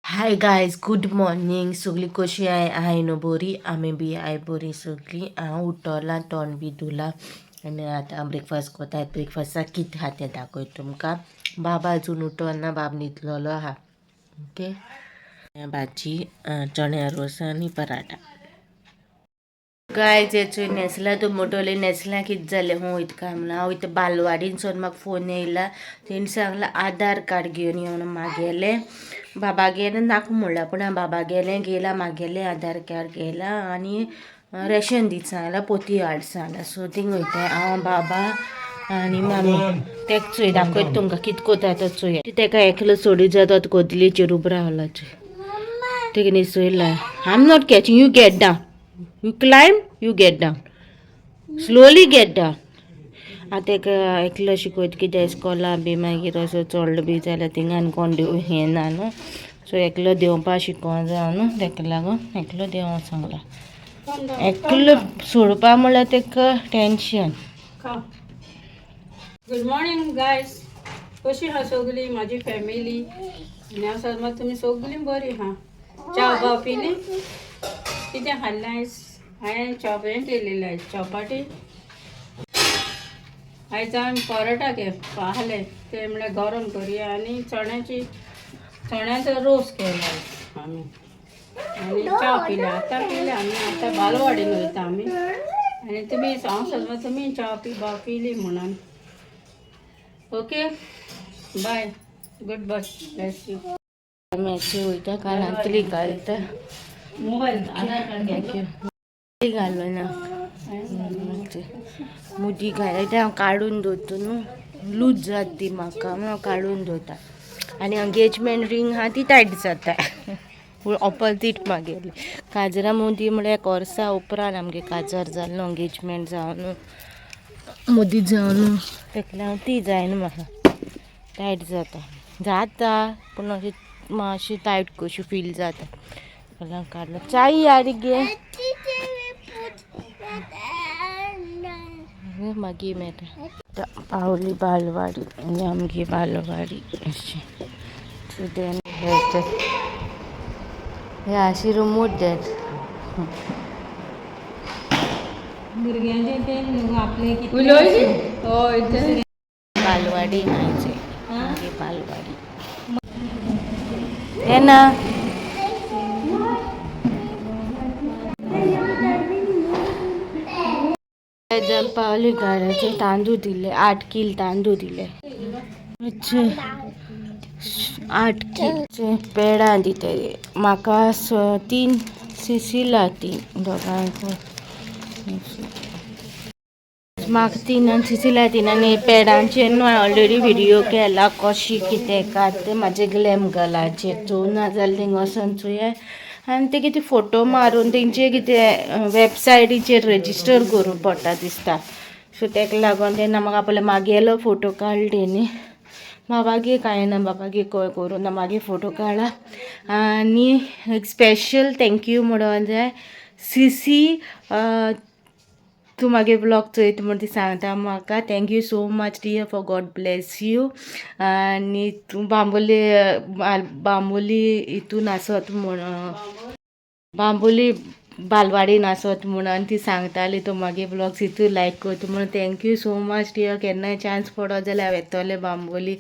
Hi guys, good morning. सगळीं कशी आहाय? आहाय न्हू बरी? आमी बी आहाय बरी सगळीं. हांव उठोलां, तोंड बी धुलां आनी आतां ब्रेकफास्ट कोताय. ब्रेकफास्टाक कितें आहा तें दाखयता तुमकां. बाबा अजून उठोना, बाब न्हिदलेलो आहा. ओके, भाजी, चण्या रोस आनी पराठा. गायज, चोय न्हेसला तूं मोटोले न्हेसला, कितें जालें हूं वयता काय म्हणून. हांव वयता बालवाडीनसून म्हाका फोन येयला. तेणी सांगलां आधार कार्ड घेवन यो म्हणून. मागेलें बाबा गेलें नाका म्हणलां, पूण हांव बाबा गेलें घेयलां, मागेलें आधार कार्ड घेयलां आनी रेशन दीत सांगलां, पोती हाड सांगलां. सो थिंग वयता हांव, बाबा आनी मामी. तेका चोय, दाखयता तुमकां कितें कोता तो चोया. तेका एकलो सोडी जाता, तो गोदलेचेर उबो रावला चोय. तेगे न्हेसयला. I am not catching you. Get down. You climb, you get down slowly, get down. आतां तेका एकलो शिकयता कित्याक इस्कोला बी मागीर असो चडलो बी जाल्यार थिंगा आनी कोण हें ना न्हू. सो एकलो देंवपा शिकोंक जाय न्हू, तेका लागून एकलो देंवोंक सांगला. एकलो सोडपा म्हणल्यार तेका tension. Good morning guys, कशी आहा सगळी माझी फॅमिली? आनी हांव समज तुमी सगळीं बरी आहा. च्या बाव पिली? कितें खाल्लें आयज? हांवें चॉप हें केलेलें आयज, चॉपाटी. आयज हांवें परोटा के आहले ते म्हणल्यार गरम करुया आनी चण्याची चण्याचो रोस केलो आयज आमी आनी च्या पिल्या. आतां पिल्या आमी. आतां बालवाडीन वयता आमी. आनी तुमी, हांव समज तुमी च्या पी बा पिली म्हणून. Okay, bye, good bye, bless you. आमी अशी वयता, कानांतली घालता. मोबायल आधार कार्ड घेतलो. घालो ना, मुदी घालता. हांव काडून दवरता न्हू, लूज जाता ती म्हाका म्हणून हांव काडून दवरता. आनी एंगेजमेंट रिंग आहा ती टायट जाता, पूण ऑपोजीट मागेली. काजरा मुदी म्हळ्यार एक वर्सा उपरांत आमगे काजार जालो, एंगेजमेंट जावन मुदी जावन, तेका लागून ती जायना म्हाका. टायट जाता, जाता, पूण अशी मातशी टायट कशी फील जाता. तेका लागून काडलो. चाय यार गे. मागीर मेळटा. पावली बालवाडी आनी आमगे बालवाडी अशी. So then yeah, she removed that. भुरग्यांचे ते आपले उलय, हय ते. बालवाडी आयचे आमगे बालवाडी तेन्ना पावली. घराचे तांदूळ दिले, 8 कील तांदूळ दिले. अच्छे 8 कील पेडां दितले म्हाका. तीन सिसिला, तीन दोगांक. म्हाका तीन आनी सिसिला तीन. आनी पेडांचेर न्हू हांवें ऑलरेडी व्हिडियो केला, कशी कितें कात तें म्हाजे ग्लॅम गर्लाचेर. चोवना जाल्यार थिंग वचोन चोया. आनी ते कितें फोटो मारून तेंचे कितें वेबसायटीचेर रजिस्टर करूंक पडटा दिसता. सो तेका लागून तेन्ना म्हाका आपले मागेलो फोटो काडले तेणी. बाबागे कांय ना, बाबागे करूं ना, मागीर फोटो काडला. आनी एक स्पेशल thank you म्हणून जाय सिसी, तूं मागीर ब्लॉग चोयता म्हण ती सांगता म्हाका. Thank you so much dear, for God bless you. आनी तूं बांबोली बांबोली हितून आसत म्हण, बांबोली बालवाडीन आसत म्हणून ती सांगताली, तूं मागीर ब्लॉग्स हितून लायक करता म्हणून. Thank you so much dear. केन्नाय चान्स पडत जाल्यार हांव येतलें बांबोली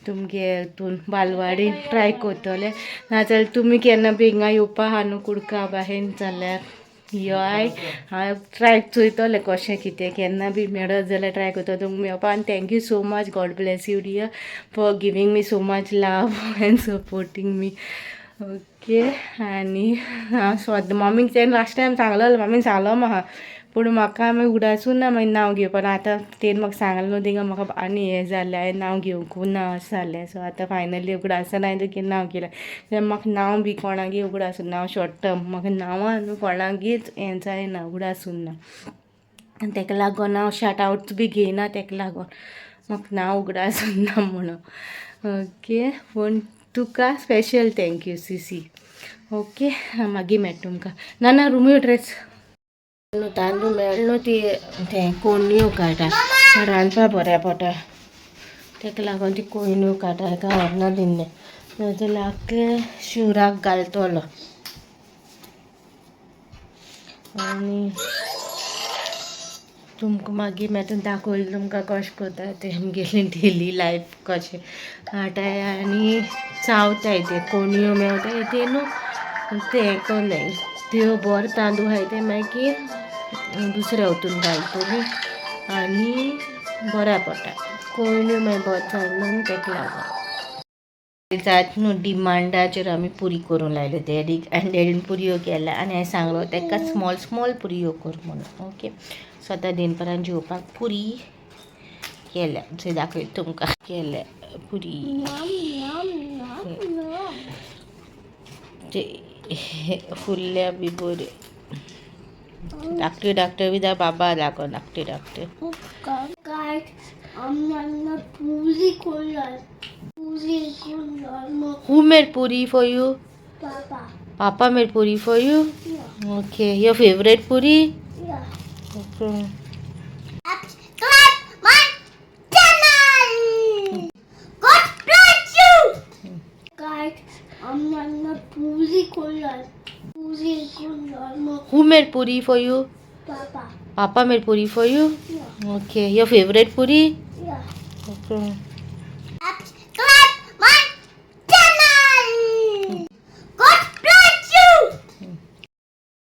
तुमगे हितून बालवाडी ट्राय करतलें. नाजाल्यार तुमी केन्ना बी हिंगा येवपा आहा न्हू कुडका बाहेन जाल्यार यो. हांव ट्राय चोयतलें कशें कितें, केन्ना बी मेळत जाल्यार ट्राय करता तुमकां मेळपा. आनी thank you so much, God bless you dear, for giving me so much love and supporting me. Okay. आनी हांव स्वता मम्मीक तेणें लास्ट टायम सांगलेलो, मम्मीन सांगलो म्हाका, पूण म्हाका मागीर उगडासूच ना मागीर नांव घेवपाक. आतां तेणें म्हाका सांगलें न्हू, थिंगा म्हाका आनी हें जालें, हांवें नांव घेवंकू ना अशें जालें. सो आतां फायनली उगडास हांवें तुगे नांव घेयलें. जाल्यार म्हाका नांव बी कोणागे उगडास नांव, शॉर्ट टर्म म्हाका नांवां न्हू कोणागेच हें जायना, उगडास उरना. आनी तेका लागून हांव शार्ट आवट बी घेयना, तेका लागून म्हाका नांव उगडास उरना म्हणून. ओके, पूण तुका special thank you CC. Okay, मागीर मेळटा तुमकां. ना ना, रुमूय ड्रेस न्हू तांदूळ मेळ्ळे न्हू, ती तें कोणयो काडटा, रांदपा बऱ्या पडटा. तेका लागून ती कोयण्यो काडटा. एका व्हरना दिल्लें. नाजाल्यार आख्खे शिवराक घालतलो. आनी तुमकां मागीर मागीर दाखयलें तुमकां कशें करता तें आमगेलें डेली लायफ कशें काडटाय आनी चावताय ते कोणयो मेवताय ते न्हू तें कोन्नाय त्यो बरें तांदूळ आहाय ते मागीर दुसऱ्या वतून घालतली आनी बऱ्या पडटा. कोण्यो मागीर बरें जायना न्हू तेका लागून जात न्हू डिमांडाचेर आमी पुरी करूंक लायल्यो डॅडीक आनी डॅडीन पुरयो केल्या. आनी हांवें सांगलो ताका स्मॉल स्मॉल पुरयो कर म्हणून. ओके, सो आतां दनपरां जेवपाक पुरी केल्या. थंय दाखयता तुमकां केल्या पुरी. ते फुलल्या बी बऱ्यो धाकट्यो धाकट्यो बी बाबा लागोन धाकट्यो धाकट्यो. Puri Who made puri for you? Papa. Papa made puri for you? Yeah. Okay. Your favorite puri? Yeah. Okay. Subscribe my channel. God bless you. Guys, I'm not puri kolan. Puri kolan. Who made puri for you? Papa. Papa made puri for you? Yeah. Okay. Your favorite puri? Yeah. Okay. Subscribe my channel. God bless you.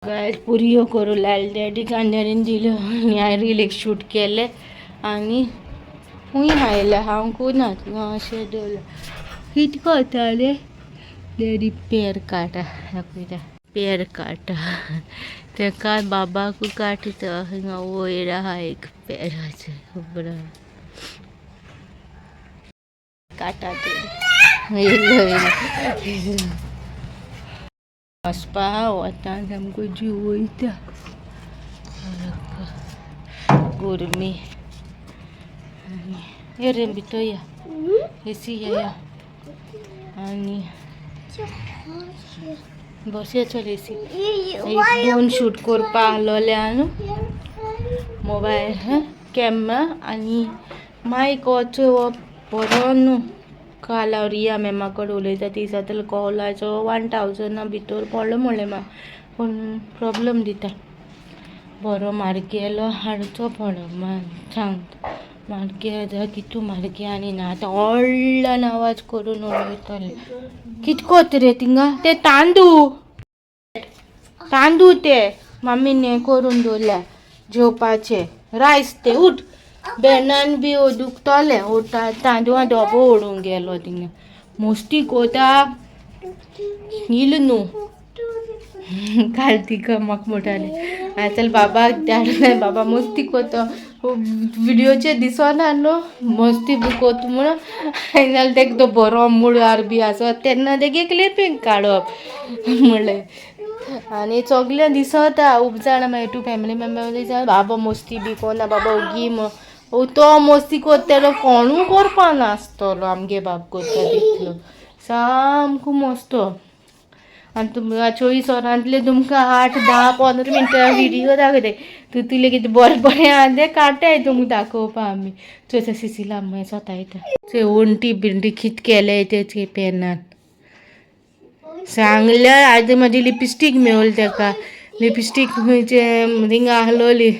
Guys, पुरयो करूं लायले डॅडीक आनी डॅडीन दिल्यो आनी हांवें reel एक shoot केलें आनी खूंय आयलें हांव ना अशें दवरलें. कितें करता रे डॅडी? पेर काडटा दाखयता. पेर काडटा तेका बाबाकूय काडटा. हिंगा वयर आहा एक पेराचें, खबर आहा. काडटा ते येयलो येयलो. वचपा वता सामको जीव वयता, गरमी. आनी यो रे भितर या, एसी या. आनी बसया, चल एसी. एक दोन शूट करपा आहलोले न्हू मोबायल कॅमेरा आनी मायक हो बरो न्हू. काल हांव रिया मॅमा कडेन उलयता ती जातले कॉलाचो 1000 भितर पडलो म्हणलें म्हाका, पूण प्रोब्लम दिता. बरो मार्गेलो हाडचो पडो. सांग मार्गे आतां कितू मार्गे आनी ना आतां व्हडल्यान आवाज करून उलयतले. कित कोत रे थिंगा? ते तांदूळ, तांदूळ ते मामीन हें करून दवरल्या जेवपाचे रायस ते. उठ, बेनान बी दुखतलें. उठा, तांदूळां डोबो ओडूंक गेलो थिंगा. मोस्ती कोता येयलो न्हू काल. तिका म्हाका म्हणटालें चल बाबा धाडून. बाबा मस्ती कोता व्हिडियोचेर दिसना न्हू, मस्ती बी कोता म्हणून. जाल्यार तेका तो बरो मुळार बी आसत तेन्ना तेगे क्लिपींग काडप म्हणलें आनी सगळें दिसता. खूब जाणां मागीर टू फॅमिली मेंबर दिसता बाबा मस्ती बी कोना, बाबा ओगी. तो मस्ती कोत्ता तेन्ना कोणूय करपा नासतलो. आमगे बाब करता तितलो सामको मस्तो. आनी तुमकां 24 वरांतले तुमकां 8, 10, 15 मिनटां व्हिडियो दाखयताय. तितूंतलें कितें बरें बरें आहा तें काडटाय तुमकां दाखोवपा आमी. चोय सिसिला मागीर स्वता येता. चोय वण्टी बिंटी कित केलें तें पेनान सांगल्यार. आतां म्हाजी लिपस्टीक मेवली तेका. लिपस्टीक म्हणजे थिंगा आहलोली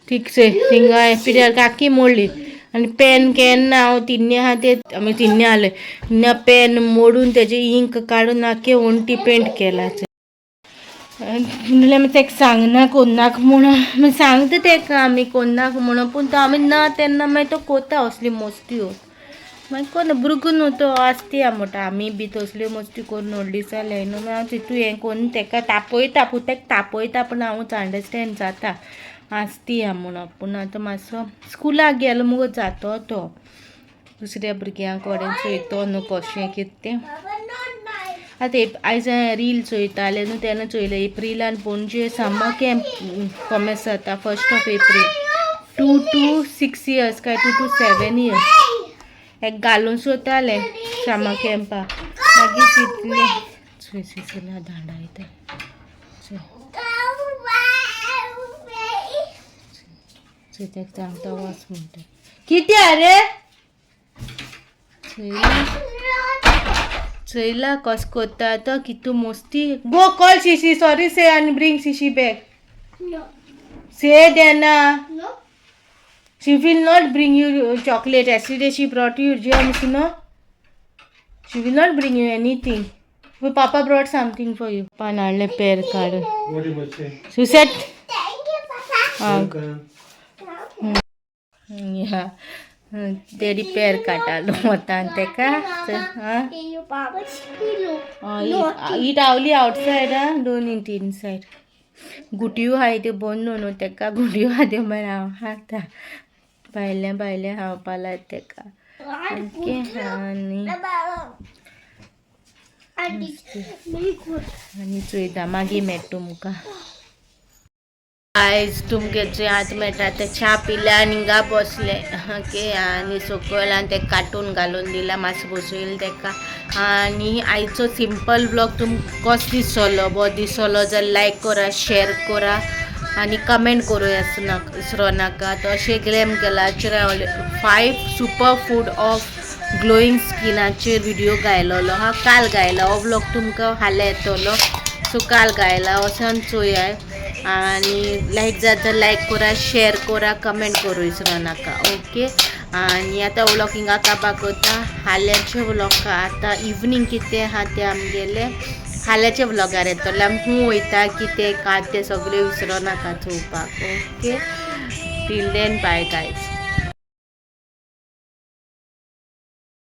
ठीक चोय थिंगा पिड्यार काकी मोडली. आनी पेन केन्ना हांव तिन्ने आहा ते आमी तिन्ने आहले तेन्ना पेन मोडून तेजे इंक काडून आख्खे वण्टी पेंट केला. म्हणल्यार तेका सांगना कोन्नाक म्हणून. सांगता तेका आमी कोन्नाक म्हणून, पूण तो आमी ना तेन्ना मागीर तो कोता असली मस्त्यो. मागीर कोण भुरगो न्हू तो आसती म्हणटा. आमी बी तसल्यो मस्ती करून व्हडली जाल्याय न्हू. मागीर हांव चिंतू हें करून तेका तापयता, पूण तेका तापयता पूण हांवूच अंडरस्टँड जाता आसती म्हणून. पूण आतां मातसो स्कुलाक गेलो मुगो जातो तो दुसऱ्या भुरग्यां कडेन चोयतो न्हू कशें कितें तें. आतां आयज हांवें रील चोयतालें न्हू तेन्ना चोयलें एप्रिलान पणजे समर कॅम्प कॉमेस जाता 1 April. 2 to 6 years काय 2 to 7 years एक घालून सोदतालें समर कॅम्पाक. मागीर चिंतलें चोय सिसिला धांडायता चोय चोय तेका सांगता वच म्हणटा. कितें रे चोय. चोयला कस कोत्ता तो कितू मस्ती. Go call Shishi, sorry say आनी bring Shishi back. No. Say देना. No. She will not bring you chocolate. Yesterday she brought you gems, no? She will not bring you anything. But Papa brought something for you. पान हाडलें पेर काडून. What do you say? She said, Thank you, Papa. Welcome. या daddy पेर काडटालो वतान तेका. हां. You Papa kilo. Eat आवली outside, ah. Don't eat inside. गुटयो आहाय त्यो बंद न्हू तेका. गुटयो आहा त्यो मागीर हांव खाता. भायलें भायलें खावपा लायता तेका. ओके आनी आनी चोयता मागीर मेळटा तुमकां. आयज तुमगे जे आतां मेळटा ते च्या पिले आनी हिंगा बसले. ओके आनी सकयल आनी ते कार्टून घालून दिला, मातसो बसयलें तेका. आनी आयचो सिंपल ब्लॉग तुमकां कसो दिसलो? बरो दिसलो जाल्यार लायक करा, शेअर करा आनी कमेंट करूं विसरो नाका. तशें ग्लॅम गर्लाचेर 5 सुपर फूड ऑफ ग्लोईंग स्किनाचेर व्हिडिओ घायलेलो आहा, काल घायला. हो ब्लॉग तुमकां फाल्यां येतलो, सो काल घायला, वचोन चोयाय. आनी लायक जात जाल्यार लायक करा, शेअर करा, कमेंट करूं विसरो नाका. ओके आनी आतां व्लॉग हिंगा काबार करता. फाल्यांचे व्लॉग आतां इवनींग कितें आहा तें आमगेलें फाल्यांच्या व्लॉगार येतलें. आमी खूंय वयता, कितें काय तें सगळें विसरो नाका चोवपाक. Okay, till then, bye guys.